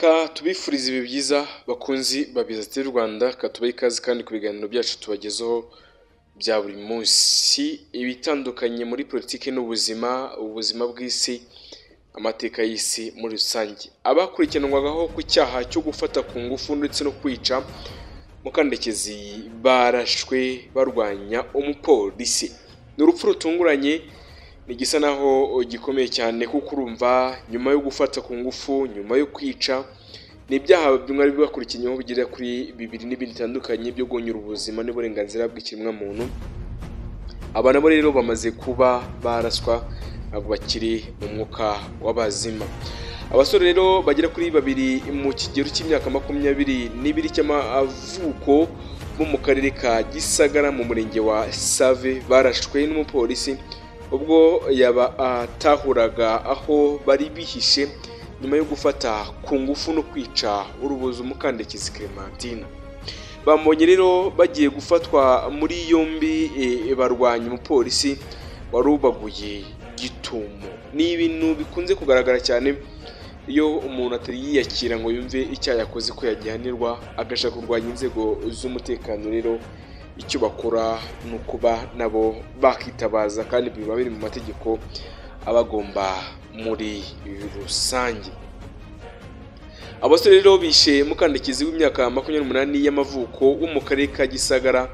Reka tubifurize ibi byiza bakunzi ba Biza TV Rwanda, katubahe ikaze kandi ku biganiro byacu tubagezaho bya buri munsi, ibitandukanye muri politiki n'ubuzima, ubuzima bw'isi, amateka y'isi muri rusange. Abakurikiranwagaho ku cyaha cyo gufata ku ngufu ndetse no kwica Mukandekezi barashwe barwanya umupolisi. Ni urupfu rutunguranye, ni igisa naho gikomeye cyane kuko urumva nyuma yo gufata ku ngufu, nyuma yo kwica, ni ibyaha bimwe bibakurikiyeho bigera kuri bibiri n'ibindi bitandukanye byo guhonyura ubuzima n'uburenganzira bw'ikiremwamuntu. Aba nabo rero bamaze kuba baraswa, ntabwo bakiri mu mwuka w'abazima. Abasore rero bagera kuri babiri mu kigero cy'imyaka 22 cy'amavuko bo mu karere ka Gisagara mu murenge wa Save barashwe n'umupolisi ubwo yabatahuraga aho bari bihishe nyuma yo gufata ku ngufu no kwica urubozo Mukandekezi Clementine. Bamubonye rero bagiye gufatwa muri yombi, barwanya umupolisi wari ubaguye gitumo. Ni ibintu bikunze kugaragara cyane iyo umuntu atari yiyakira ngo yumve icyaha yakoze ko yagihanirwa, agashaka kurwanya inzego z'umutekano. Rero icyo bakora ni ukuba nabo bakitabaza, kandi biba biri mu mategeko abagomba muri rusange. Abasore rero bishe Mukandekezi w'imyaka 28 y'amavuko wo mu karere ka Gisagara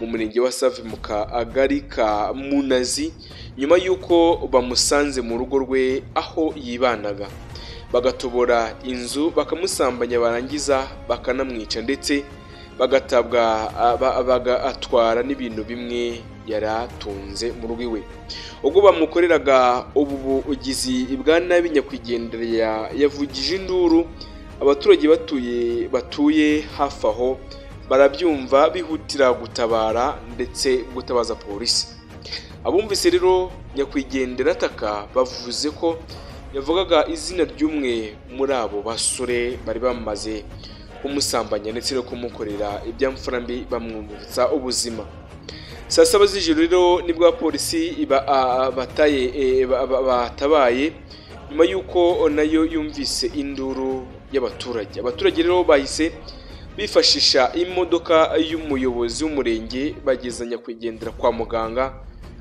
mu murenge wa Save mu kagari ka Munazi, nyuma y'uko bamusanze mu rugo rwe aho yibanaga, bagatobora inzu bakamusambanya, barangiza bakanamwica, ndetse bagatabwa bagatwara n'ibintu bimwe yaratunze mu rugo iwe. Ubwo bamukoreraga ubu bugizi bwa nabi, nyakwigendera yavugije induru, abaturage batuye hafi aho barabyumva, bihutira gutabara ndetse gutabaza polisi. Abumvise rero nyakwigendera ataka bavuze ko yavugaga izina ry'umwe muri abo basore bari bamaze kumusambanya ndetse no kumukorera ibyamfura mbi, bamwumvutsa ubuzima. Saa saba z'ijoro rero nibwo abapolisi batabaye nyuma y'uko nayo yumvise induru y'abaturage. Abaturage rero bahise bifashisha imodoka y'umuyobozi w'umurenge bageza nyakwigendera kwa muganga,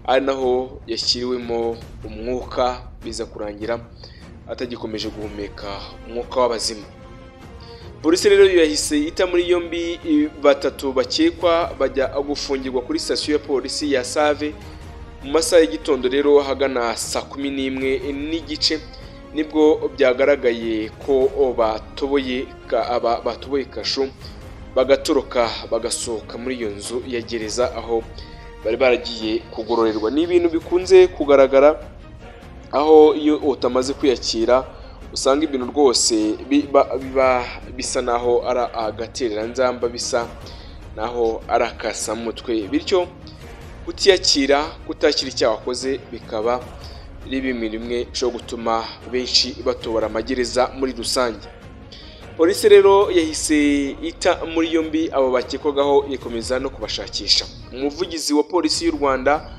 ari naho yashyiriwemo umwuka, biza kurangira atagikomeje guhumeka umwuka w'abazima. Polisi rero yahise ita muri yombi batatu bakekwa, bajya gufungirwa kuri sitasiyo ya polisi ya Save. Mu masaha y'igitondo rero ahagana saa 11:15 nibwo byagaragaye ko batoboye kasho bagatoroka, bagasohoka muri iyo nzu ya gereza aho bari baragiye kugororerwa. Ni ibintu bikunze kugaragara aho iyo utamaze kwiyakira usanga ibintu rwose biba bisa naho ari agatereranzamba, bisa naho ari akasamutwe, bityo kutiyakira, kutakira icyaha wakoze bikaba ari bimwe rimwe bishobora gutuma benshi batobora amagereza muri rusange. Polisi rero yahise ita muri yombi abo bakekwagaho, ikomeza no kubashakisha. Umuvugizi wa polisi y'u Rwanda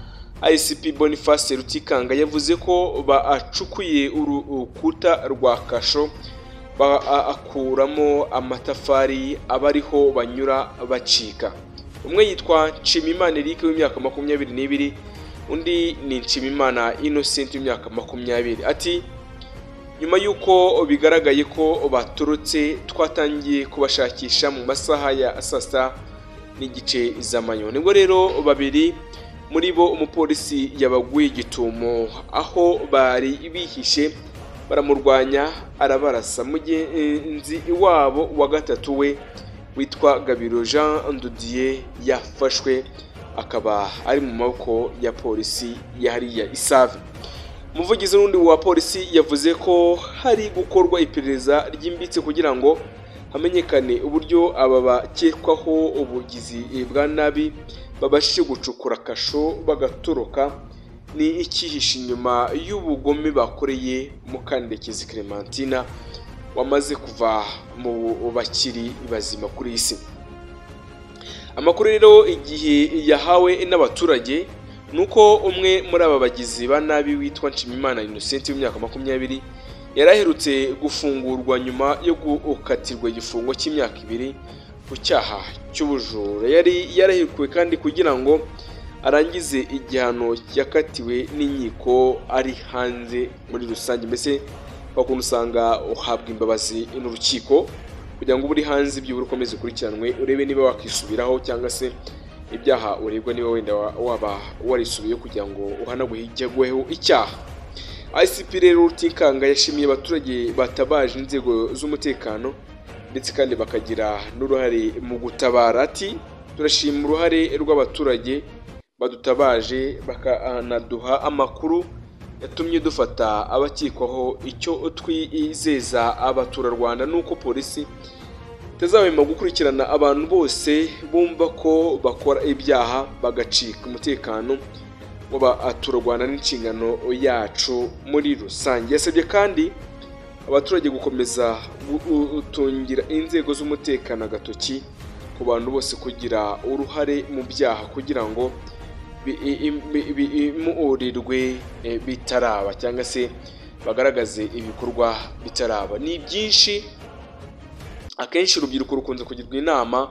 ICP Boniface Rutikanga yavuze ko bacukuye urukuta rwa kasho bakuramo amatafari abariho banyura bacika. Umwe yitwa Nshimimana Eric w'imyaka 22, undi ni Nshimimana Innocent w'imyaka 20. Ati nyuma y'uko bigaragaye ko baturutse, twatangiye kubashakisha mu masaha ya saa 6:30 z'amanywa. Nibwo rero babiri muri bo umupolisi yabaguye igitumo aho bari bihishe, baramurwanya arabarasa. Mugenzi wabo wa gatatu we witwa Gabiro Jean Didier yafashwe, akaba ari mu maboko ya polisi ya hariya Isave. Umuvugizi n'undi wa polisi yavuze ko hari gukorwa iperereza ryimbitse kugira ngo hamenyekane uburyo aba bakekwaho ubugizi bwa nabi babashije gucukura kasho bagatoroka, ni ikihishe inyuma y'ubugome bakoreye Mukandekezi Clementina wamaze kuva mu bakiri bazima kuri isi. Amakuru rero igihe yahawe n'abaturage nuko umwe muri aba bagizi ba nabi witwa Nshimimana Innocent w'imyaka 20 Yari aherutse gufungurwa nyuma yo gukatirwa igifungo cy'imyaka 2 ku cyaha cy'ubujura. Yari yarahekuwe kandi kugira ngo arangize igihano yakatiwe n'inkiko ari hanze muri rusange. Mbese bakunda usanga uhabwa imbabazi n'urukiko kugira ngo uri hanze byibura ukomeze ukurikiranwe, urebe niba wakisubiraho cyangwa se ibyaha uregwa niba wenda waba warisubiyeho kugira ngo uhanagurweho icyaha. ICP rero Rutikanga yashimiye abaturage batabaje inzego z'umutekano ndetse kandi bakagira n'uruhare mu gutabara. Ati turashima uruhare rw'abaturage badutabaje bakanaduha amakuru yatumye dufata abakekwaho. Icyo twizeza abaturarwanda nuko polisi itazahwema gukurikirana abantu bose bumva ko bakora ibyaha bagacika umutekano w'abaturarwanda n'inshingano yacu muri rusange. Yasabye kandi abaturage gukomeza gutungira inzego z'umutekano agatoki ku bantu bose kugira uruhare mu byaha kugira ngo bimurirwe bitaraba cyangwa se bagaragaze ibikorwa bitaraba. Ni byinshi, akenshi urubyiruko rukunze kugirwa inama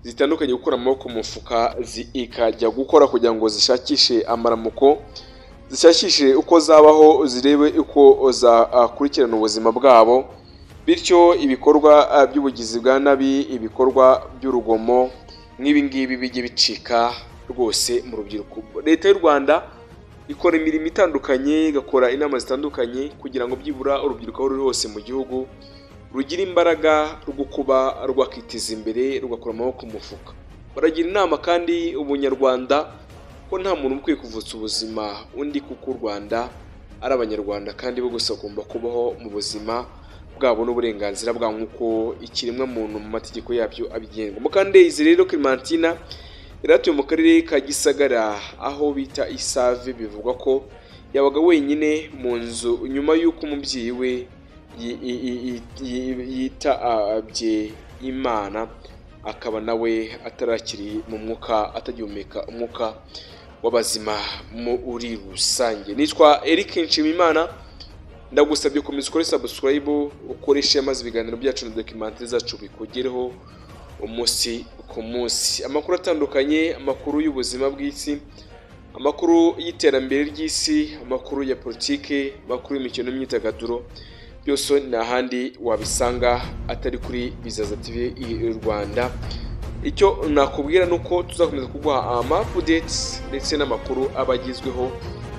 zitandukanye gukura amaboko mu mufuka zikajya gukora kugira ngo zishakishe amaramuko, zishakishe uko zabaho, zirebe uko zakurikirana ubuzima bwabo, bityo ibikorwa by'ubugizi bwa nabi, ibikorwa by'urugomo nk'ibi ngibi bijye bicika rwose mu rubyiruko. Leta y'u Rwanda ikora imirimo itandukanye, igakora inama zitandukanye kugira ngo byibura urubyiruko aho ruri hose mu gihugu rugira imbaraga rwo kuba rwakiteza imbere, rugakura amaboko mu mufuka. Baragira inama kandi ubunyarwanda ko nta muntu ukwiye kuvutsa ubuzima undi, kuko u Rwanda ari abanyarwanda kandi bo gusa bagomba kubaho mu buzima bwabo n'uburenganzira bwabo nk'uko ikiremwa muntu mu mategeko yabyo abigenga. Mukandezi rero Clementina yari atuye mu karere ka Gisagara aho bita Isave. Bivugwa ko yabaga wenyine mu nzu nyuma y'uko umubyeyi we yitabye Imana, akaba nawe atarakiri mu mwuka, atagihumeka umwuka w'abazima muri rusange. Nitwa Eric Nshimiyimana, ndagusabye komeza ukore subscribe, ukoreshe maze ibiganiro byacu na documentary zacu bikugereho umunsi ku munsi. Amakuru atandukanye, amakuru y'ubuzima bw'isi, amakuru y'iterambere ry'isi, amakuru ya politike, amakuru y'imikino n'imyidagaduro, byose ni ahandi wabisanga atari kuri Bizaza TV Rwanda. Icyo nakubwira nuko tuzakomeza kuguha ama updates ndetse n'amakuru abagizweho,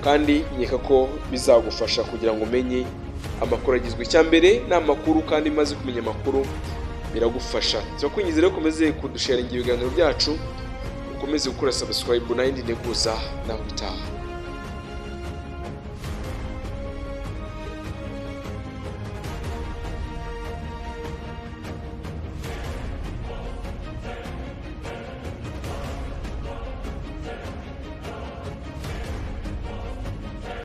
kandi nkeka ko bizagufasha kugira ngo umenye amakuru agizwe. Icya mbere ni amakuru, kandi maze kumenya amakuru biragufasha. Turakwinginze rero ukomeze kudusharinga ibiganiro byacu, ukomeze gukora subscribe, n'ayindi nteguza naho utaha.